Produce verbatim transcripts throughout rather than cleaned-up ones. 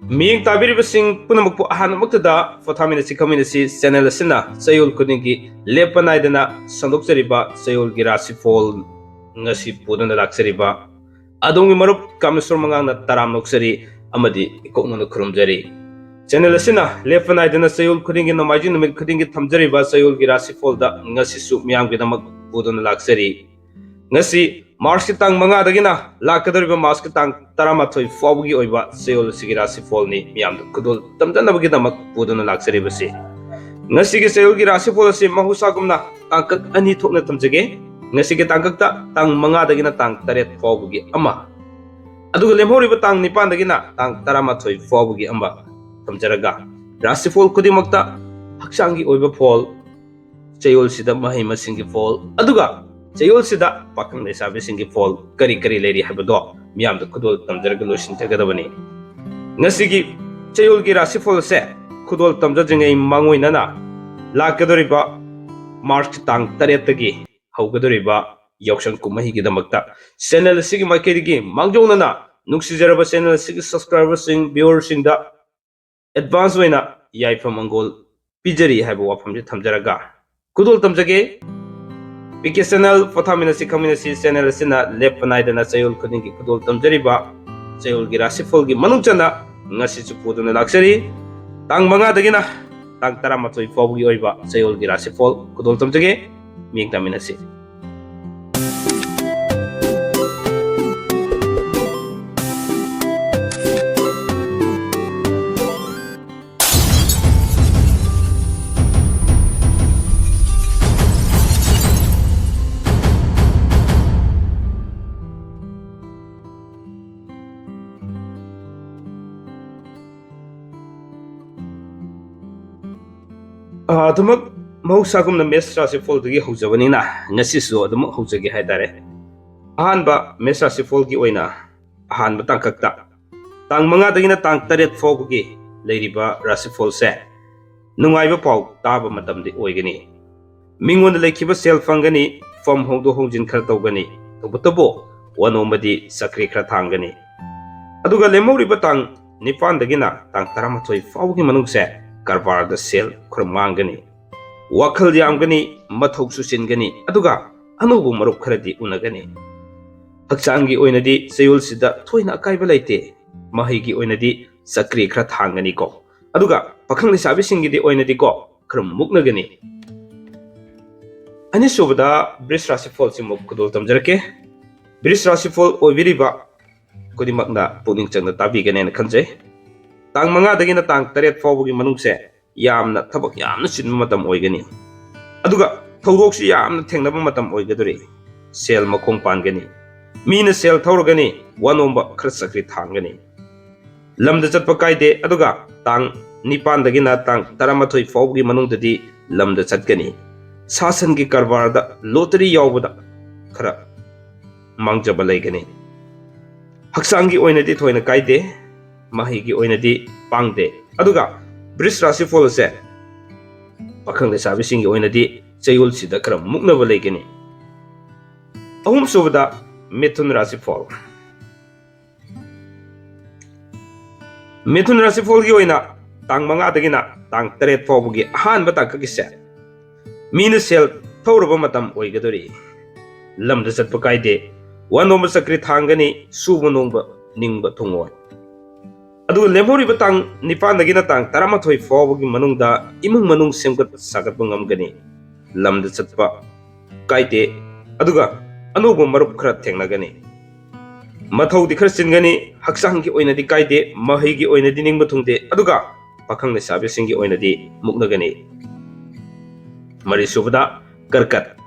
ꯃꯤꯠꯌꯦꯡ ꯇꯥꯕꯤꯔꯤꯕꯁꯤꯡ ꯄꯨꯝꯅꯃꯛꯄꯨ ꯑꯍꯥꯟꯕꯃꯛꯇꯗ ꯄꯣꯊꯥꯃꯤꯟꯅꯁꯤ ꯈꯪꯃꯤꯟꯅꯁꯤ ꯆꯦꯅꯦꯜ ꯑꯁꯤꯅ ꯆꯌꯣꯜ ꯈꯨꯗꯤꯡꯒꯤ ꯂꯦꯞꯄ ꯅꯥꯏꯗꯅ ꯁꯟꯗꯣꯛꯆꯔꯤꯕ ꯆꯌꯣꯜꯒꯤ ꯔꯥꯁꯤꯐꯣꯜ ꯉꯁꯤ ꯄꯨꯗꯨꯅ ꯂꯥꯛꯆꯔꯤꯕ ꯑꯗꯣꯝꯒꯤ ꯃꯔꯨꯞ ꯀꯥꯃꯦꯁꯣꯔ ꯃꯉꯥꯡꯅ ꯇꯔꯥꯝ ꯅꯣꯛꯆꯔꯤ ꯑꯃꯗꯤ ꯏꯀꯣꯛꯅꯅ ꯈꯨꯔꯨꯝꯖꯔꯤ꯫ ꯆꯦꯅꯦꯜ ꯑꯁꯤꯅ ꯂꯦꯞꯄ ꯅꯥꯏꯗꯅ ꯆꯌꯣꯜ ꯈꯨꯗꯤꯡꯒꯤ ꯅꯣꯡꯃꯥꯏꯖꯤꯡ ꯅꯨꯃꯤꯠ ꯈꯨꯗꯤꯡꯒꯤ ꯊꯝꯖꯔꯤꯕ ꯆꯌꯣꯜꯒꯤ ꯔꯥꯁꯤꯐꯣꯜꯗ ꯉꯁꯤꯁꯨ ꯃꯤꯌꯥꯝꯒꯤꯗꯃꯛ ꯄꯨꯗꯨꯅ ꯂꯥꯛꯆꯔꯤ꯫ ꯉꯁꯤ ꯃꯥꯔꯁꯀꯤ ꯇꯥꯡ ꯃꯉꯥꯗꯒꯤꯅ ꯂꯥꯛꯀꯗꯧꯔꯤꯕ ꯃꯥꯔꯁꯀꯤ ꯇꯥꯡ ꯇꯔꯥꯃꯥꯊꯣꯏ ꯐꯥꯎꯕꯒꯤ ꯑꯣꯏꯕ ꯆꯌꯣꯜ ꯑꯁꯤꯒꯤ ꯔꯥꯁꯤꯐꯣꯜꯅꯤ ꯃꯤꯌꯥꯝꯗ ꯈꯨꯗꯣꯜ ꯇꯝꯖꯅꯕꯒꯤꯗꯃꯛ ꯄꯨꯗꯨꯅ ꯂꯥꯛꯆꯔꯤꯕꯁꯤ꯫ ꯉꯁꯤꯒꯤ ꯆꯌꯣꯜꯒꯤ ꯔꯥꯁꯤꯐꯣꯜ ꯑꯁꯤ ꯃꯍꯧꯁꯥꯒꯨꯝꯅ ꯇꯥꯡꯀꯛ ꯑꯅꯤ ꯊꯣꯛꯅ ꯊꯝꯖꯒꯦ꯫ ꯉꯁꯤꯒꯤ ꯇꯥꯡꯀꯛꯇ ꯇꯥꯡ ꯃꯉꯥꯗꯒꯤꯅ ꯇꯥꯡ ꯇꯔꯦꯠ ꯐꯥꯎꯕꯒꯤ ꯑꯃ, ꯑꯗꯨꯒ ꯂꯦꯝꯍꯧꯔꯤꯕ ꯇꯥꯡ ꯅꯤꯄꯥꯟꯗꯒꯤꯅ ꯇꯥꯡ ꯇꯔꯥꯃꯥꯊꯣꯏ ꯐꯥꯎꯕꯒꯤ ꯑꯃ ꯊꯝꯖꯔꯒ, ꯔꯥꯁꯤꯐꯣꯜ ꯈꯨꯗꯤꯡꯃꯛꯇ ꯍꯛꯆꯥꯡꯒꯤ ꯑꯣꯏꯕ ꯐꯣꯜ, ꯆꯌꯣꯜꯁꯤꯗ ꯃꯍꯩ ꯃꯁꯤꯡꯒꯤ ꯐꯣꯜ, ꯑꯗꯨꯒ ꯆꯌꯣꯜꯁꯤꯗ ꯄꯥꯈꯪ ꯂꯩꯁꯥꯕꯤꯁꯤꯡꯒꯤ ꯐꯣꯜ ꯀꯔꯤ ꯀꯔꯤ ꯂꯩꯔꯤ ꯍꯥꯏꯕꯗꯣ ꯃꯤꯌꯥꯝꯗ ꯈꯨꯗꯣꯜ ꯇꯝꯖꯔꯒ ꯂꯣꯏꯁꯤꯟꯖꯒꯗꯕꯅꯤ꯫ ꯉꯁꯤꯒꯤ ꯆꯌꯣꯜꯒꯤ ꯔꯥꯁꯤꯐꯣꯜ ꯑꯁꯦ ꯈꯨꯗꯣꯜ ꯇꯝꯖꯗ꯭ꯔꯤꯉꯩ ꯃꯥꯡꯑꯣꯏꯅꯅ ꯂꯥꯛꯀꯗꯧꯔꯤꯕ ꯃꯥꯔꯆꯀꯤ ꯇꯥꯡ ꯇꯔꯦꯠꯇꯒꯤ ꯍꯧꯒꯗꯧꯔꯤꯕ ꯌꯥꯎꯁꯪ ꯀꯨꯝꯍꯩꯒꯤꯗꯃꯛꯇ ꯆꯦꯅꯦꯜ ꯑꯁꯤꯒꯤ ꯃꯥꯏꯀꯩꯗꯒꯤ ꯃꯥꯡꯖꯧꯅꯅ ꯅꯨꯡꯁꯤꯖꯔꯕ ꯆꯦꯅꯦꯜ ꯑꯁꯤꯒꯤ ꯁꯕꯁꯀ꯭ꯔꯥꯏꯕꯔꯁꯤꯡ, ꯚ꯭ꯌꯨꯋꯔꯁꯤꯡꯗ ꯑꯦꯗꯚꯥꯟꯁ ꯑꯣꯏꯅ ꯌꯥꯏꯐ ꯃꯪꯒꯣꯜ ꯄꯤꯖꯔꯤ ꯍꯥꯏꯕ ꯋꯥꯐꯝꯁꯤ ꯊꯝꯖꯔꯒ ꯈꯨꯗꯣꯜ ꯇꯝꯖꯒꯦ꯫ ꯄꯤ ꯀꯦ ꯆꯦꯅꯦꯜ ꯄꯣꯊꯥꯃꯤꯟꯅꯁꯤ ꯈꯪꯃꯤꯟꯅꯁꯤ ꯆꯦꯅꯦꯜ ꯑꯁꯤꯅ ꯂꯦꯞꯄ ꯅꯥꯏꯗꯅ ꯆꯌꯣꯜ ꯈꯨꯗꯤꯡꯒꯤ ꯈꯨꯗꯣꯜ ꯇꯝꯖꯔꯤꯕ ꯆꯌꯣꯜꯒꯤ ꯔꯥꯁꯤꯐꯣꯜꯒꯤ ꯃꯅꯨꯡ ꯆꯟꯅ ꯉꯁꯤꯁꯨ ꯄꯨꯗꯨꯅ ꯂꯥꯛꯆꯔꯤ꯫ ꯇꯥꯡ ꯃꯉꯥꯗꯒꯤꯅ ꯇꯥꯡ ꯇꯔꯥꯃꯥꯊꯣꯏ ꯐꯥꯎꯕꯒꯤ ꯑꯣꯏꯕ ꯆꯌꯣꯜꯒꯤ ꯔꯥꯁꯤꯐꯣꯜ ꯈꯨꯗꯣꯜ ꯇꯝꯖꯒꯦ꯫ ꯃꯤꯠꯌꯦꯡ ꯇꯥꯃꯤꯟꯅꯁꯤ꯫ ꯑ, ꯑꯗꯨꯃꯛ ꯃꯍꯧꯁꯥꯒꯨꯝꯅ ꯃꯦꯁ ꯔꯥꯁꯤꯐꯣꯜꯗꯒꯤ ꯍꯧꯖꯕꯅꯤꯅ ꯉꯁꯤꯁꯨ ꯑꯗꯨꯃꯛ ꯍꯧꯖꯒꯦ ꯍꯥꯏꯇꯥꯔꯦ꯫ ꯑꯍꯥꯟꯕ ꯃꯦꯁ ꯔꯥꯁꯤꯐꯣꯜꯒꯤ ꯑꯣꯏꯅ ꯑꯍꯥꯟꯕ ꯇꯥꯡꯀꯛꯇ ꯇꯥꯡ ꯃꯉꯥꯗꯒꯤꯅ ꯇꯥꯡ ꯇꯔꯦꯠ ꯐꯥꯎꯕꯒꯤ ꯂꯩꯔꯤꯕ ꯔꯥꯁꯤꯐꯣꯜꯁꯦ ꯅꯨꯡꯉꯥꯏꯕ ꯄꯥꯎ ꯇꯥꯕ ꯃꯇꯝꯗꯤ ꯑꯣꯏꯒꯅꯤ꯫ ꯃꯤꯉꯣꯟꯗ ꯂꯩꯈꯤꯕ ꯁꯦꯜ ꯐꯪꯒꯅꯤ, ꯐꯝ ꯍꯣꯡꯗꯣꯛ ꯍꯣꯡꯖꯤꯟ ꯈꯔ ꯇꯧꯒꯅꯤ, ꯇꯧꯕꯇꯕꯨ ꯋꯥꯅꯣꯝꯕꯗꯤ ꯆꯀ꯭ꯔꯤ ꯈꯔ ꯊꯥꯡꯒꯅꯤ꯫ ꯑꯗꯨꯒ ꯂꯦꯝꯍꯧꯔꯤꯕ ꯇꯥꯡ ꯅꯤꯄꯥꯟꯗꯒꯤꯅ ꯇꯥꯡ ꯇꯔꯥꯃꯥꯊꯣꯏ ꯐꯥꯎꯕꯒꯤ ꯃꯅꯨꯡꯁꯦ ꯀꯔꯕꯥꯔꯗ ꯁꯦꯜ ꯈꯔ ꯃꯥꯡꯒꯅꯤ꯫ ꯋꯥꯈꯜ ꯌꯥꯝꯒꯅꯤ, ꯃꯊꯧꯁꯨ ꯆꯤꯟꯒꯅꯤ, ꯑꯗꯨꯒ ꯑꯅꯧꯕ ꯃꯔꯨꯞ ꯈꯔꯗꯤ ꯎꯅꯒꯅꯤ꯫ ꯍꯛꯆꯥꯡꯒꯤ ꯑꯣꯏꯅꯗꯤ ꯆꯌꯣꯜꯁꯤꯗ ꯊꯣꯏꯅ ꯑꯀꯥꯏꯕ ꯂꯩꯇꯦ꯫ ꯃꯍꯩꯒꯤ ꯑꯣꯏꯅꯗꯤ ꯆꯀ꯭ꯔꯤ ꯈꯔ ꯊꯥꯡꯒꯅꯤꯀꯣ꯫ ꯑꯗꯨꯒ ꯄꯥꯈꯪ ꯂꯩꯁꯥꯕꯤꯁꯤꯡꯒꯤꯗꯤ ꯑꯣꯏꯅꯗꯤꯀꯣ ꯈꯔ ꯃꯨꯛꯅꯒꯅꯤ꯫ ꯑꯅꯤꯁꯨꯕꯗ ꯕ꯭ꯔꯤꯖ ꯔꯥꯁꯤꯐꯣꯜꯁꯤꯃꯨꯛ ꯈꯨꯗꯣꯜ ꯇꯝꯖꯔꯛꯀꯦ꯫ ꯕ꯭ꯔꯤꯖ ꯔꯥꯁꯤꯐꯣꯜ ꯑꯣꯏꯕꯤꯔꯤꯕ ꯈꯨꯗꯤꯡꯃꯛꯅ ꯄꯨꯛꯅꯤꯡ ꯆꯪꯅ ꯇꯥꯕꯤꯒꯅꯦꯅ ꯈꯟꯖꯩ꯫ ꯇꯥꯡ ꯃꯉꯥꯗꯒꯤꯅ ꯇꯥꯡ ꯇꯔꯦꯠ ꯐꯥꯎꯕꯒꯤ ꯃꯅꯨꯡꯁꯦ ꯌꯥꯝꯅ ꯊꯕꯛ ꯌꯥꯝꯅ ꯆꯤꯟꯕ ꯃꯇꯝ ꯑꯣꯏꯒꯅꯤ꯫ ꯑꯗꯨꯒ ꯊꯧꯗꯣꯛꯁꯨ ꯌꯥꯝꯅ ꯊꯦꯡꯅꯕ ꯃꯇꯝ ꯑꯣꯏꯒꯗꯧꯔꯤ꯫ ꯁꯦꯜ ꯃꯈꯣꯡ ꯄꯥꯟꯒꯅꯤ꯫ ꯃꯤꯅ ꯁꯦꯜ ꯊꯧꯔꯒꯅꯤ, ꯋꯥ ꯅꯣꯝꯕ ꯈꯔ ꯆꯀ꯭ꯔꯤ ꯊꯥꯡꯒꯅꯤ꯫ ꯂꯝꯗ ꯆꯠꯄ ꯀꯥꯏꯗꯦ, ꯑꯗꯨꯒ ꯇꯥꯡ ꯅꯤꯄꯥꯟꯗꯒꯤꯅ ꯇꯥꯡ ꯇꯔꯥꯃꯥꯊꯣꯏ ꯐꯥꯎꯕꯒꯤ ꯃꯅꯨꯡꯗꯗꯤ ꯂꯝꯗ ꯆꯠꯀꯅꯤ꯫ ꯁꯥ ꯁꯟꯒꯤ ꯀꯔꯕꯥꯔꯗ, ꯂꯣꯇꯔꯤ ꯌꯥꯎꯕꯗ ꯈꯔ ꯃꯥꯡꯖꯕ ꯂꯩꯒꯅꯤ꯫ ꯍꯛꯆꯥꯡꯒꯤ ꯑꯣꯏꯅꯗꯤ ꯊꯣꯏꯅ ꯀꯥꯏꯗꯦ, ꯃꯍꯩꯒꯤ ꯑꯣꯏꯅꯗꯤ ꯄꯥꯡꯗꯦ꯫ ꯑꯗꯨꯒ ꯕ꯭ꯔꯤꯖ ꯔꯥꯁꯤꯐꯣꯜ ꯑꯁꯦ ꯄꯥꯈꯪ ꯂꯩꯁꯥꯕꯤꯁꯤꯡꯒꯤ ꯑꯣꯏꯅꯗꯤ ꯆꯌꯣꯜꯁꯤꯗ ꯈꯔ ꯃꯨꯛꯅꯕ ꯂꯩꯒꯅꯤ꯫ ꯑꯍꯨꯝꯁꯨꯕꯗ ꯃꯤꯊꯨꯟ ꯔꯥꯁꯤꯐꯣꯜ꯫ ꯃꯤꯊꯨꯟ ꯔꯥꯁꯤꯐꯣꯜꯒꯤ ꯑꯣꯏꯅ ꯇꯥꯡ ꯃꯉꯥꯗꯒꯤꯅ ꯇꯥꯡ ꯇꯔꯦꯠ ꯐꯥꯎꯕꯒꯤ ꯑꯍꯥꯟꯕ ꯇꯥꯡꯀꯛꯀꯤꯁꯦ ꯃꯤꯅ ꯁꯦꯜ ꯊꯧꯔꯕ ꯃꯇꯝ ꯑꯣꯏꯒꯗꯧꯔꯤ꯫ ꯂꯝꯗ ꯆꯠꯄ ꯀꯥꯏꯗꯦ, ꯋꯥ ꯅꯣꯝꯕ ꯆꯀ꯭ꯔꯤ ꯊꯥꯡꯒꯅꯤ, ꯁꯨꯕ ꯅꯣꯝꯕ ꯅꯤꯡꯕ ꯊꯨꯡꯉꯣꯏ꯫ ꯑꯗꯨꯒ ꯂꯦꯝꯍꯧꯔꯤꯕ ꯇꯥꯡ ꯅꯤꯄꯥꯟꯗꯒꯤꯅ ꯇꯥꯡ ꯇꯔꯥꯃꯥꯊꯣꯏ ꯐꯥꯎꯕꯒꯤ ꯃꯅꯨꯡꯗ ꯏꯃꯨꯡ ꯃꯅꯨꯡ ꯁꯦꯝꯒꯠ ꯁꯥꯒꯠꯄ ꯉꯝꯒꯅꯤ꯫ ꯂꯝꯗ ꯆꯠꯄ ꯀꯥꯏꯗꯦ, ꯑꯗꯨꯒ ꯑꯅꯧꯕ ꯃꯔꯨꯞ ꯈꯔ ꯊꯦꯡꯅꯒꯅꯤ꯫ ꯃꯊꯧꯗꯤ ꯈꯔ ꯆꯤꯟꯒꯅꯤ, ꯍꯛꯆꯥꯡꯒꯤ ꯑꯣꯏꯅꯗꯤ ꯀꯥꯏꯗꯦ, ꯃꯍꯩꯒꯤ ꯑꯣꯏꯅꯗꯤ ꯅꯤꯡꯕ ꯊꯨꯡꯗꯦ, ꯑꯗꯨꯒ ꯄꯥꯈꯪ ꯂꯩꯁꯥꯕꯤꯁꯤꯡꯒꯤ ꯑꯣꯏꯅꯗꯤ ꯃꯨꯛꯅꯒꯅꯤ꯫ ꯃꯔꯤꯁꯨꯕꯗ ꯀꯔꯀꯠ꯫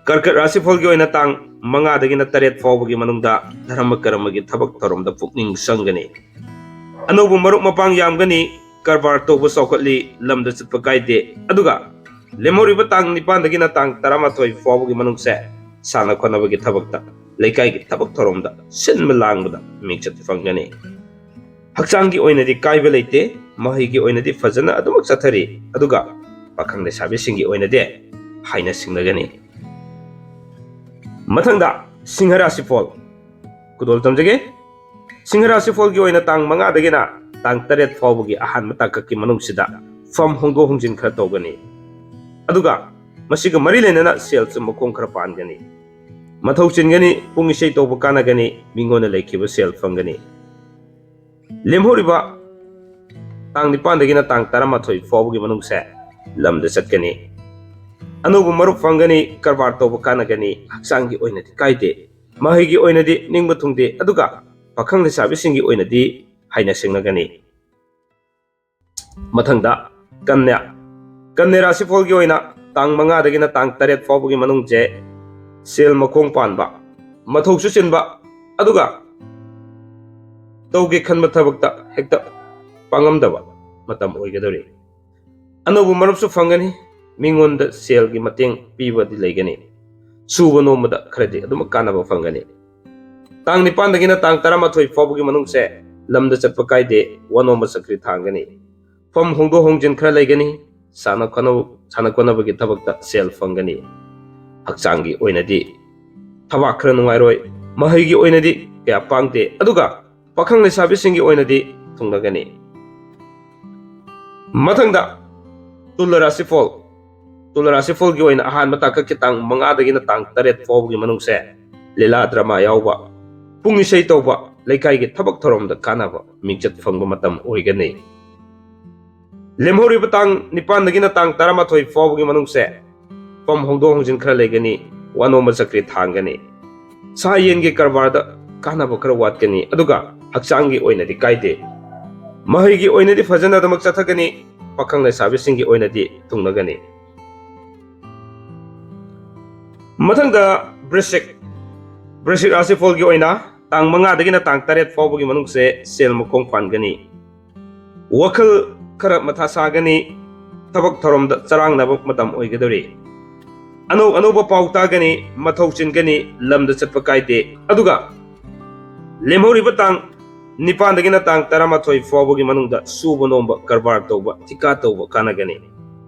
ꯀꯔꯀꯠ ꯔꯥꯁꯤꯐꯜꯒꯤ ꯑꯣꯏꯅ ꯇꯥꯡ ꯃꯉꯥꯗꯒꯤꯅ ꯇꯔꯦꯠ ꯐꯥꯎꯕꯒꯤ ꯃꯅꯨꯡꯗ ꯙꯔꯃ ꯀꯔꯃꯒꯤ ꯊꯕꯛ ꯊꯧꯔꯝꯗ ꯄꯨꯛꯅꯤꯡ ꯆꯪꯒꯅꯤ꯫ ꯑꯅꯧꯕ ꯃꯔꯨꯞ ꯃꯄꯥꯡ ꯌꯥꯝꯒꯅꯤ, ꯀꯔꯕꯥꯔ ꯇꯧꯕ ꯆꯥꯎꯈꯠꯂꯤ, ꯂꯝꯗ ꯆꯠꯄ ꯀꯥꯏꯗꯦ, ꯑꯗꯨꯒ ꯂꯦꯝꯍꯧꯔꯤꯕ ꯇꯥꯡ ꯅꯤꯄꯥꯟꯗꯒꯤꯅ ꯇꯥꯡ ꯇꯔꯥꯃꯥꯊꯣꯏ ꯐꯥꯎꯕꯒꯤ ꯃꯅꯨꯡꯁꯦ ꯁꯥꯟꯅ ꯈꯣꯠꯅꯕꯒꯤ ꯊꯕꯛꯇ, ꯂꯩꯀꯥꯏꯒꯤ ꯊꯕꯛ ꯊꯧꯔꯝꯗ ꯁꯤꯟꯕ ꯂꯥꯡꯕꯗ ꯃꯤꯡꯆꯠ ꯐꯪꯒꯅꯤ꯫ ꯍꯛꯆꯥꯡꯒꯤ ꯑꯣꯏꯅꯗꯤ ꯀꯥꯏꯕ ꯂꯩꯇꯦ, ꯃꯍꯩꯒꯤ ꯑꯣꯏꯅꯗꯤ ꯐꯖꯅ ꯑꯗꯨꯃꯛ ꯆꯠꯊꯔꯤ, ꯑꯗꯨꯒ ꯄꯥꯈꯪ ꯂꯩꯁꯥꯕꯤꯁꯤꯡꯒꯤ ꯑꯣꯏꯅꯗꯤ ꯍꯥꯏꯅ ꯁꯤꯡꯅꯒꯅꯤ꯫ ꯃꯊꯪꯗ ꯁꯤꯡꯍ ꯔꯥꯁꯤꯐꯣꯜ ꯈꯨꯗꯣꯜ ꯇꯝꯖꯒꯦ꯫ ꯁꯤꯡꯍ ꯔꯥꯁꯤꯐꯣꯜꯒꯤ ꯑꯣꯏꯅ ꯇꯥꯡ ꯃꯉꯥꯗꯒꯤꯅ ꯇꯥꯡ ꯇꯔꯦꯠ ꯐꯥꯎꯕꯒꯤ ꯑꯍꯥꯟꯕ ꯇꯥꯡꯀꯛꯀꯤ ꯃꯅꯨꯡꯁꯤꯗ ꯐꯝ ꯍꯣꯡꯗꯣꯛ ꯍꯣꯡꯖꯤꯟ ꯈꯔ ꯇꯧꯒꯅꯤ꯫ ꯑꯗꯨꯒ ꯃꯁꯤꯒ ꯃꯔꯤ ꯂꯩꯅꯅ ꯁꯦꯜꯁꯨ ꯃꯈꯣꯡ ꯈꯔ ꯄꯥꯟꯒꯅꯤ꯫ ꯃꯊꯧ ꯆꯤꯟꯒꯅꯤ, ꯄꯨꯡ ꯏꯁꯩ ꯇꯧꯕ ꯀꯥꯟꯅꯒꯅꯤ, ꯃꯤꯉꯣꯟꯗ ꯂꯩꯈꯤꯕ ꯁꯦꯜ ꯐꯪꯒꯅꯤ꯫ ꯂꯦꯝꯍꯧꯔꯤꯕ ꯇꯥꯡ ꯅꯤꯄꯥꯟꯗꯒꯤꯅ ꯇꯥꯡ ꯇꯔꯥꯃꯥꯊꯣꯏ ꯐꯥꯎꯕꯒꯤ ꯃꯅꯨꯡꯁꯦ ꯂꯝꯗ ꯆꯠꯀꯅꯤ꯫ ꯑꯅꯧꯕ ꯃꯔꯨꯞ ꯐꯪꯒꯅꯤ, ꯀꯔꯕꯥꯔ ꯇꯧꯕ ꯀꯥꯟꯅꯒꯅꯤ, ꯍꯛꯆꯥꯡꯒꯤ ꯑꯣꯏꯅꯗꯤ ꯀꯥꯏꯗꯦ꯫ ꯃꯍꯩꯒꯤ ꯑꯣꯏꯅꯗꯤ ꯅꯤꯡꯕ ꯊꯨꯡꯗꯦ, ꯑꯗꯨꯒ ꯄꯥꯈꯪ ꯂꯩꯁꯥꯕꯤꯁꯤꯡꯒꯤ ꯑꯣꯏꯅꯗꯤ ꯍꯥꯏꯅ ꯁꯤꯡꯅꯒꯅꯤ꯫ ꯃꯊꯪꯗ ꯀꯟꯌꯥ꯫ ꯀꯟꯌꯥ ꯔꯥꯁꯤꯐꯣꯜꯒꯤ ꯑꯣꯏꯅ ꯇꯥꯡ ꯃꯉꯥꯗꯒꯤꯅ ꯇꯥꯡ ꯇꯔꯦꯠ ꯐꯥꯎꯕꯒꯤ ꯃꯅꯨꯡꯁꯦ ꯁꯦꯜ ꯃꯈꯣꯡ ꯄꯥꯟꯕ, ꯃꯊꯧꯁꯨ ꯆꯤꯟꯕ, ꯑꯗꯨꯒ ꯇꯧꯒꯦ ꯈꯟꯕ ꯊꯕꯛꯇ ꯍꯦꯛꯇ ꯄꯥꯡꯉꯝꯗꯕ ꯃꯇꯝ ꯑꯣꯏꯒꯗꯧꯔꯤ꯫ ꯑꯅꯧꯕ ꯃꯔꯨꯞꯁꯨ ꯐꯪꯒꯅꯤ, ꯃꯤꯉꯣꯟꯗ ꯁꯦꯜꯒꯤ ꯃꯇꯦꯡ ꯄꯤꯕꯗꯤ ꯂꯩꯒꯅꯤ꯫ ꯁꯨꯕ ꯅꯣꯝꯕꯗ ꯈꯔꯗꯤ ꯑꯗꯨꯃꯛ ꯀꯥꯟꯅꯕ ꯐꯪꯒꯅꯤ꯫ ꯇꯥꯡ ꯅꯤꯄꯥꯟꯗꯒꯤꯅ ꯇꯥꯡ ꯇꯔꯥꯃꯥꯊꯣꯏ ꯐꯥꯎꯕꯒꯤ ꯃꯅꯨꯡꯁꯦ ꯂꯝꯗ ꯆꯠꯄ ꯀꯥꯏꯗꯦ, ꯋꯥꯅꯣꯝꯕ ꯆꯀ꯭ꯔꯤ ꯊꯥꯡꯒꯅꯤ꯫ ꯐꯝ ꯍꯣꯡꯗꯣꯛ ꯍꯣꯡꯖꯤꯟ ꯈꯔ ꯂꯩꯒꯅꯤ, ꯁꯥꯟꯅ ꯈꯣꯠꯅꯕ, ꯁꯥꯟꯅ ꯈꯣꯠꯅꯕꯒꯤ ꯊꯕꯛꯇ ꯁꯦꯜ ꯐꯪꯒꯅꯤ꯫ ꯍꯛꯆꯥꯡꯒꯤ ꯑꯣꯏꯅꯗꯤ ꯊꯕꯥꯛ ꯈꯔ ꯅꯨꯡꯉꯥꯏꯔꯣꯏ, ꯃꯍꯩꯒꯤ ꯑꯣꯏꯅꯗꯤ ꯀꯌꯥ ꯄꯥꯡꯗꯦ, ꯑꯗꯨꯒ ꯄꯥꯈꯪ ꯂꯩꯁꯥꯕꯤꯁꯤꯡꯒꯤ ꯑꯣꯏꯅꯗꯤ ꯊꯨꯡꯅꯒꯅꯤ꯫ ꯃꯊꯪꯗ ꯇꯨꯂ ꯔꯥꯁꯤꯐꯣꯜ꯫ ꯇꯨꯂ ꯔꯥꯁꯤꯐꯣꯜꯒꯤ ꯑꯣꯏꯅ ꯑꯍꯥꯟꯕ ꯇꯥꯡꯀꯛꯀꯤ ꯇꯥꯡ ꯃꯉꯥꯗꯒꯤꯅ ꯇꯥꯡ ꯇꯔꯦꯠ ꯐꯥꯎꯕꯒꯤ ꯃꯅꯨꯡꯁꯦ ꯂꯤꯂꯥ ꯗ꯭ꯔꯃꯥ ꯌꯥꯎꯕ, ꯄꯨꯡ ꯏꯁꯩ ꯇꯧꯕ, ꯂꯩꯀꯥꯏꯒꯤ ꯊꯕꯛ ꯊꯧꯔꯝꯗ ꯀꯥꯟꯅꯕ ꯃꯤꯡꯆꯠ ꯐꯪꯕ ꯃꯇꯝ ꯑꯣꯏꯒꯅꯤ꯫ ꯂꯦꯝꯍꯧꯔꯤꯕ ꯇꯥꯡ ꯅꯤꯄꯥꯟꯗꯒꯤꯅ ꯇꯥꯡ ꯇꯔꯥꯃꯥꯊꯣꯏ ꯐꯥꯎꯕꯒꯤ ꯃꯅꯨꯡꯁꯦ ꯐꯝ ꯍꯣꯡꯗꯣꯛ ꯍꯣꯡꯖꯤꯟ ꯈꯔ ꯂꯩꯒꯅꯤ, ꯋꯥꯅꯣꯝꯕ ꯆꯀ꯭ꯔꯤ ꯊꯥꯡꯒꯅꯤ꯫ ꯁꯥ ꯌꯦꯟꯒꯤ ꯀꯔꯕꯥꯔꯗ ꯀꯥꯟꯅꯕ ꯈꯔ ꯋꯥꯠꯀꯅꯤ, ꯑꯗꯨꯒ ꯍꯛꯆꯥꯡꯒꯤ ꯑꯣꯏꯅꯗꯤ ꯀꯥꯏꯗꯦ꯫ ꯃꯍꯩꯒꯤ ꯑꯣꯏꯅꯗꯤ ꯐꯖꯅ ꯑꯗꯨꯃꯛ ꯆꯠꯊꯒꯅꯤ, ꯄꯥꯈꯪ ꯂꯩꯁꯥꯕꯤꯁꯤꯡꯒꯤ ꯑꯣꯏꯅꯗꯤ ꯊꯨꯡꯅꯒꯅꯤ꯫ ꯃꯊꯪꯗ ꯕ꯭ꯔꯤꯁꯤꯛ꯫ ꯕ꯭ꯔꯤꯁꯤꯛ ꯔꯥꯁꯤꯐꯣꯜꯒꯤ ꯑꯣꯏꯅ ꯇꯥꯡ ꯃꯉꯥꯗꯒꯤꯅ ꯇꯥꯡ ꯇꯔꯦꯠ ꯐꯥꯎꯕꯒꯤ ꯃꯅꯨꯡꯁꯦ ꯁꯦꯜ ꯃꯈꯣꯡ ꯄꯥꯟꯒꯅꯤ꯫ ꯋꯥꯈꯜ ꯈꯔ ꯃꯊꯥ ꯁꯥꯒꯅꯤ, ꯊꯕꯛ ꯊꯧꯔꯝꯗ ꯆꯔꯥꯡꯅꯕ ꯃꯇꯝ ꯑꯣꯏꯒꯗꯧꯔꯤ꯫ ꯑꯅꯧ ꯑꯅꯧꯕ ꯄꯥꯎ ꯇꯥꯒꯅꯤ, ꯃꯊꯧ ꯆꯤꯟꯒꯅꯤ, ꯂꯝꯗ ꯆꯠꯄ ꯀꯥꯏꯗꯦ꯫ ꯑꯗꯨꯒ ꯂꯦꯝꯍꯧꯔꯤꯕ ꯇꯥꯡ ꯅꯤꯄꯥꯟꯗꯒꯤꯅ ꯇꯥꯡ ꯇꯔꯥꯃꯥꯊꯣꯏ ꯐꯥꯎꯕꯒꯤ ꯃꯅꯨꯡꯗ ꯁꯨꯕ ꯅꯣꯝꯕ, ꯀꯔꯕꯥꯔ ꯇꯧꯕ, ꯊꯤꯀꯥ ꯇꯧꯕ ꯀꯥꯟꯅꯒꯅꯤ꯫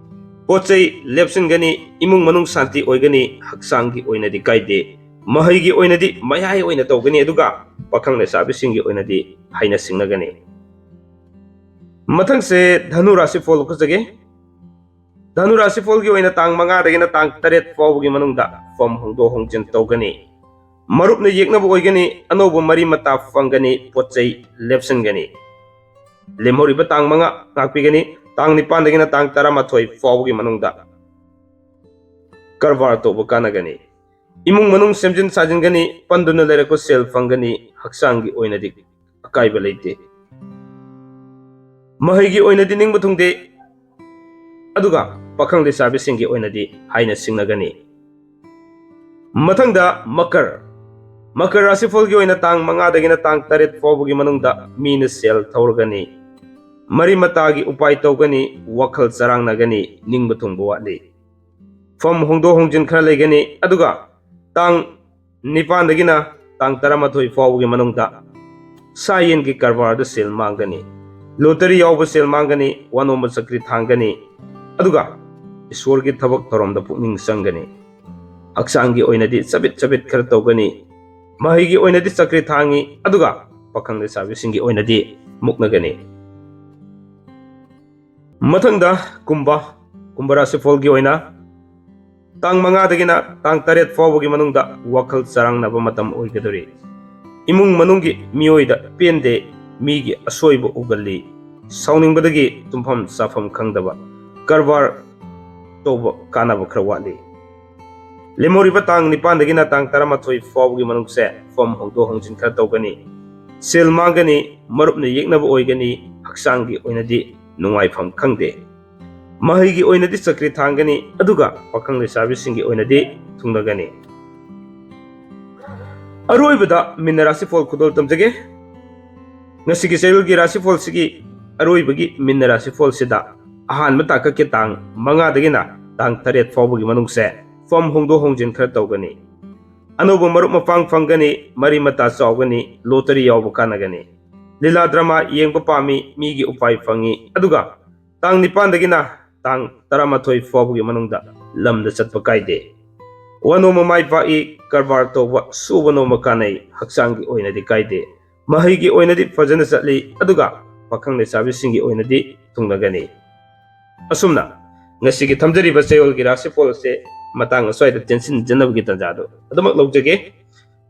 ꯄꯣꯠ ꯆꯩ ꯂꯦꯞꯁꯤꯟꯒꯅꯤ, ꯏꯃꯨꯡ ꯃꯅꯨꯡ ꯁꯥꯟꯇꯤ ꯑꯣꯏꯒꯅꯤ, ꯍꯛꯆꯥꯡꯒꯤ ꯑꯣꯏꯅꯗꯤ ꯀꯥꯏꯗꯦ꯫ ꯃꯍꯩꯒꯤ ꯑꯣꯏꯅꯗꯤ ꯃꯌꯥꯏ ꯑꯣꯏꯅ ꯇꯧꯒꯅꯤ, ꯑꯗꯨꯒ ꯄꯥꯈꯪ ꯂꯩꯁꯥꯕꯤꯁꯤꯡꯒꯤ ꯑꯣꯏꯅꯗꯤ ꯍꯥꯏꯅ ꯁꯤꯡꯅꯒꯅꯤ꯫ ꯃꯊꯪꯁꯦ ꯙꯅꯨ ꯔꯥꯁꯤꯐꯣꯜ ꯎꯠꯆꯒꯦ꯫ ꯙꯅꯨ ꯔꯥꯁꯤꯐꯣꯜꯒꯤ ꯑꯣꯏꯅ ꯇꯥꯡ ꯃꯉꯥꯗꯒꯤꯅ ꯇꯥꯡ ꯇꯔꯦꯠ ꯐꯥꯎꯕꯒꯤ ꯃꯅꯨꯡꯗ ꯐꯝ ꯍꯣꯡꯗꯣꯛ ꯍꯣꯡꯖꯤꯟ ꯇꯧꯒꯅꯤ꯫ ꯃꯔꯨꯞꯅ ꯌꯦꯛꯅꯕ ꯑꯣꯏꯒꯅꯤ, ꯑꯅꯧꯕ ꯃꯔꯤ ꯃꯇꯥ ꯐꯪꯒꯅꯤ, ꯄꯣꯠ ꯆꯩ ꯂꯦꯞꯁꯤꯟꯒꯅꯤ꯫ ꯂꯦꯝꯍꯧꯔꯤꯕ ꯇꯥꯡ ꯃꯉꯥ ꯉꯥꯛꯄꯤꯒꯅꯤ꯫ ꯇꯥꯡ ꯅꯤꯄꯥꯟꯗꯒꯤꯅ ꯇꯥꯡ ꯇꯔꯥꯃꯥꯊꯣꯏ ꯐꯥꯎꯕꯒꯤ ꯃꯅꯨꯡꯗ ꯀꯔꯕꯥꯔ ꯇꯧꯕ ꯀꯥꯟꯅꯒꯅꯤ꯫ ꯏꯃꯨꯡ ꯃꯅꯨꯡ ꯁꯦꯝꯖꯤꯟ ꯁꯥꯖꯤꯟꯒꯅꯤ, ꯄꯟꯗꯨꯅ ꯂꯩꯔꯛꯄ ꯁꯦꯜ ꯐꯪꯒꯅꯤ, ꯍꯛꯆꯥꯡꯒꯤ ꯑꯣꯏꯅꯗꯤ ꯑꯀꯥꯏꯕ ꯂꯩꯇꯦ꯫ ꯃꯍꯩꯒꯤ ꯑꯣꯏꯅꯗꯤ ꯅꯤꯡꯕ ꯊꯨꯡꯗꯦ, ꯑꯗꯨꯒ ꯄꯥꯈꯪ ꯂꯩꯁꯥꯕꯤꯁꯤꯡꯒꯤ ꯑꯣꯏꯅꯗꯤ ꯍꯥꯏꯅ ꯁꯤꯡꯅꯒꯅꯤ꯫ ꯃꯊꯪꯗ ꯃꯀꯔ꯫ ꯃꯀꯔ ꯔꯥꯁꯤꯐꯜꯒꯤ ꯑꯣꯏꯅ ꯇꯥꯡ ꯃꯉꯥꯗꯒꯤꯅ ꯇꯥꯡ ꯇꯔꯦꯠ ꯐꯥꯎꯕꯒꯤ ꯃꯅꯨꯡꯗ ꯃꯤꯅ ꯁꯦꯜ ꯊꯧꯔꯒꯅꯤ꯫ ꯃꯔꯤ ꯃꯇꯥꯒꯤ ꯎꯄꯥꯏ ꯇꯧꯒꯅꯤ, ꯋꯥꯈꯜ ꯆꯔꯥꯡꯅꯒꯅꯤ, ꯅꯤꯡꯕ ꯊꯨꯡꯕ ꯋꯥꯠꯂꯤ꯫ ꯐꯝ ꯍꯣꯡꯗꯣꯛ ꯍꯣꯡꯖꯤꯟ ꯈꯔ ꯂꯩꯒꯅꯤ, ꯑꯗꯨꯒ ꯇꯥꯡ ꯅꯤꯄꯥꯟꯗꯒꯤꯅ ꯇꯥꯡ ꯇꯔꯥꯃꯥꯊꯣꯏ ꯐꯥꯎꯕꯒꯤ ꯃꯅꯨꯡꯗ ꯁꯥ ꯌꯦꯟꯒꯤ ꯀꯔꯕꯥꯔꯗ ꯁꯦꯜ ꯃꯥꯡꯒꯅꯤ, ꯂꯣꯇꯔꯤ ꯌꯥꯎꯕ ꯁꯦꯜ ꯃꯥꯡꯒꯅꯤ, ꯋꯥꯅꯣꯝꯕ ꯆꯀ꯭ꯔꯤ ꯊꯥꯡꯒꯅꯤ, ꯑꯗꯨꯒ ꯏꯁꯣꯔꯒꯤ ꯊꯕꯛ ꯊꯧꯔꯝꯗ ꯄꯨꯛꯅꯤꯡ ꯆꯪꯒꯅꯤ꯫ ꯍꯛꯆꯥꯡꯒꯤ ꯑꯣꯏꯅꯗꯤ ꯆꯕꯤꯠ ꯆꯕꯤꯠ ꯈꯔ ꯇꯧꯒꯅꯤ꯫ ꯃꯍꯩꯒꯤ ꯑꯣꯏꯅꯗꯤ ꯆꯀ꯭ꯔꯤ ꯊꯥꯡꯉꯤ, ꯑꯗꯨꯒ ꯄꯥꯈꯪ ꯂꯩꯁꯥꯕꯤꯁꯤꯡꯒꯤ ꯑꯣꯏꯅꯗꯤ ꯃꯨꯛꯅꯒꯅꯤ꯫ ꯃꯊꯪꯗ ꯀꯨꯝꯚ, ꯀꯨꯝꯚ ꯔꯥꯁꯤꯐꯣꯜꯒꯤ ꯑꯣꯏꯅ ꯇꯥꯡ ꯃꯉꯥꯗꯒꯤꯅ ꯇꯥꯡ ꯇꯔꯦꯠ ꯐꯥꯎꯕꯒꯤ ꯃꯅꯨꯡꯗ ꯋꯥꯈꯜ ꯆꯔꯥꯡꯅꯕ ꯃꯇꯝ ꯑꯣꯏꯒꯗꯧꯔꯤ꯫ ꯏꯃꯨꯡ ꯃꯅꯨꯡꯒꯤ ꯃꯤꯑꯣꯏꯗ ꯄꯦꯟꯗꯦ, ꯃꯤꯒꯤ ꯑꯁꯣꯏꯕ ꯎꯒꯜꯂꯤ, ꯁꯥꯎꯅꯤꯡꯕꯗꯒꯤ ꯇꯨꯝꯐꯝ ꯆꯥꯐꯝ ꯈꯪꯗꯕ, ꯀꯔꯕꯥꯔ ꯇꯧꯕ ꯀꯥꯟꯅꯕ ꯈꯔ ꯋꯥꯠꯂꯤ꯫ ꯂꯦꯝꯍꯧꯔꯤꯕ ꯇꯥꯡ ꯅꯤꯄꯥꯟꯗꯒꯤꯅ ꯇꯥꯡ ꯇꯔꯥꯃꯥꯊꯣꯏ ꯐꯥꯎꯕꯒꯤ ꯃꯅꯨꯡꯁꯦ ꯐꯝ ꯍꯣꯡꯗꯣꯛ ꯍꯣꯡꯖꯤꯟ ꯈꯔ ꯇꯧꯒꯅꯤ, ꯁꯦꯜ ꯃꯥꯡꯒꯅꯤ, ꯃꯔꯨꯞꯅ ꯌꯦꯛꯅꯕ ꯑꯣꯏꯒꯅꯤ, ꯍꯛꯆꯥꯡꯒꯤ ꯑꯣꯏꯅꯗꯤ ꯅꯨꯡꯉꯥꯏꯐꯝ ꯈꯪꯗꯦ꯫ ꯃꯍꯩꯒꯤ ꯑꯣꯏꯅꯗꯤ ꯆꯀ꯭ꯔꯤ ꯊꯥꯡꯒꯅꯤ, ꯑꯗꯨꯒ ꯄꯥꯈꯪ ꯂꯩꯁꯥꯕꯤꯁꯤꯡꯒꯤ ꯑꯣꯏꯅꯗꯤ ꯊꯨꯡꯅꯒꯅꯤ꯫ ꯑꯔꯣꯏꯕꯗ ꯃꯤꯟꯅ ꯔꯥꯁꯤꯐꯣꯜ ꯈꯨꯗꯣꯜ ꯇꯝꯖꯒꯦ꯫ ꯉꯁꯤꯒꯤ ꯆꯌꯣꯜꯒꯤ ꯔꯥꯁꯤꯐꯣꯜꯁꯤꯒꯤ ꯑꯔꯣꯏꯕꯒꯤ ꯃꯤꯟꯅ ꯔꯥꯁꯤꯐꯣꯜꯁꯤꯗ ꯑꯍꯥꯟꯕ ꯇꯥꯡꯀꯛꯀꯤ ꯇꯥꯡ ꯃꯉꯥꯗꯒꯤꯅ ꯇꯥꯡ ꯇꯔꯦꯠ ꯐꯥꯎꯕꯒꯤ ꯃꯅꯨꯡꯁꯦ ꯐꯝ ꯍꯣꯡꯗꯣꯛ ꯍꯣꯡꯖꯤꯟ ꯈꯔ ꯇꯧꯒꯅꯤ꯫ ꯑꯅꯧꯕ ꯃꯔꯨꯞ ꯃꯄꯥꯡ ꯐꯪꯒꯅꯤ, ꯃꯔꯤ ꯃꯇꯥ ꯆꯥꯎꯒꯅꯤ, ꯂꯣꯇꯔꯤ ꯌꯥꯎꯕ ꯀꯥꯟꯅꯒꯅꯤ꯫ ꯂꯤꯂꯥ ꯗ꯭ꯔꯃꯥ ꯌꯦꯡꯕ ꯄꯥꯝꯃꯤ, ꯃꯤꯒꯤ ꯎꯄꯥꯏ ꯐꯪꯉꯤ, ꯑꯗꯨꯒ ꯇꯥꯡ ꯅꯤꯄꯥꯟꯗꯒꯤꯅ ꯇꯥꯡ ꯇꯔꯥꯃꯥꯊꯣꯏ ꯐꯥꯎꯕꯒꯤ ꯃꯅꯨꯡꯗ ꯂꯝꯗ ꯆꯠꯄ ꯀꯥꯏꯗꯦ꯫ ꯋꯥ ꯅꯣꯡꯃ ꯃꯥꯏ ꯄꯥꯛꯏ, ꯀꯔꯕꯥꯔ ꯇꯧꯕ, ꯁꯨꯕ ꯅꯣꯝꯕ ꯀꯥꯟꯅꯩ, ꯍꯛꯆꯥꯡꯒꯤ ꯑꯣꯏꯅꯗꯤ ꯀꯥꯏꯗꯦ, ꯃꯍꯩꯒꯤ ꯑꯣꯏꯅꯗꯤ ꯐꯖꯅ ꯆꯠꯂꯤ, ꯑꯗꯨꯒ ꯄꯥꯈꯪ ꯂꯩꯁꯥꯕꯤꯁꯤꯡꯒꯤ ꯑꯣꯏꯅꯗꯤ ꯊꯨꯡꯅꯒꯅꯤ꯫ ꯑꯁꯨꯝꯅ ꯉꯁꯤꯒꯤ ꯊꯝꯖꯔꯤꯕ ꯆꯌꯣꯜꯒꯤ ꯔꯥꯁꯤꯐꯣꯜ ꯑꯁꯦ ꯃꯇꯥꯡ ꯑꯁ꯭ꯋꯥꯏꯗ ꯇꯦꯟꯁꯤꯟꯖꯅꯕꯒꯤ ꯇꯥꯟꯖꯥꯗꯨ ꯑꯗꯨꯃꯛ ꯂꯧꯖꯒꯦ꯫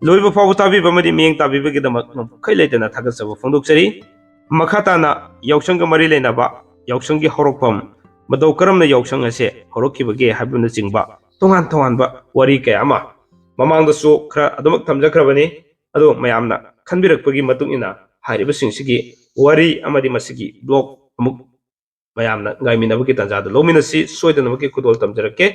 ꯂꯣꯏꯕ ꯐꯥꯎꯕ ꯇꯥꯕꯤꯕ ꯑꯃꯗꯤ ꯃꯤꯠꯌꯦꯡ ꯇꯥꯕꯤꯕꯒꯤꯗꯃꯛ ꯅꯝꯈꯩ ꯂꯩꯇꯅ ꯊꯥꯒꯠꯆꯕ ꯐꯣꯡꯗꯣꯛꯆꯔꯤ꯫ ꯃꯈꯥ ꯇꯥꯅ ꯌꯥꯎꯁꯪꯒ ꯃꯔꯤ ꯂꯩꯅꯕ, ꯌꯥꯎꯁꯪꯒꯤ ꯍꯧꯔꯛꯐꯝ, ꯃꯇꯧ ꯀꯔꯝꯅ ꯌꯥꯎꯁꯪ ꯑꯁꯦ ꯍꯧꯔꯛꯈꯤꯕꯒꯦ ꯍꯥꯏꯕꯅꯆꯤꯡꯕ ꯇꯣꯉꯥꯟ ꯇꯣꯉꯥꯟꯕ ꯋꯥꯔꯤ ꯀꯌꯥ ꯑꯃ ꯃꯃꯥꯡꯗꯁꯨ ꯈꯔ ꯑꯗꯨꯃꯛ ꯊꯝꯖꯈ꯭ꯔꯕꯅꯤ꯫ ꯑꯗꯨ ꯃꯌꯥꯝꯅ ꯈꯟꯕꯤꯔꯛꯄꯒꯤ ꯃꯇꯨꯡ ꯏꯟꯅ ꯍꯥꯏꯔꯤꯕꯁꯤꯡꯁꯤꯒꯤ ꯋꯥꯔꯤ ꯑꯃꯗꯤ ꯃꯁꯤꯒꯤ ꯕ꯭ꯂꯣꯛ ꯑꯃꯨꯛ ꯃꯌꯥꯝꯅ ꯉꯥꯏꯃꯤꯟꯅꯕꯒꯤ ꯇꯥꯟꯖꯥꯗꯨ ꯂꯧꯃꯤꯟꯅꯁꯤ꯫ ꯁꯣꯏꯗꯅꯃꯛꯀꯤ ꯈꯨꯗꯣꯜ ꯇꯝꯖꯔꯛꯀꯦ꯫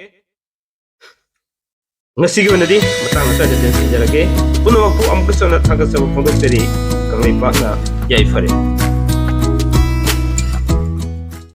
ꯉꯁꯤꯒꯤ ꯑꯣꯏꯅꯗꯤ ꯃꯇꯥꯡ ꯑꯁ꯭ꯋꯥꯏꯗ ꯇꯦꯟꯁꯤꯟꯖꯔꯒꯦ꯫ ꯄꯨꯝꯅꯃꯛꯄꯨ ꯑꯃꯨꯛꯀꯁꯨ ꯍꯟꯅ ꯊꯥꯒꯠꯆꯕ ꯐꯣꯡꯗꯣꯛꯆꯔꯤ꯫ ꯀꯪꯂꯩꯄꯥꯛꯅ ꯌꯥꯏꯐꯔꯦ꯫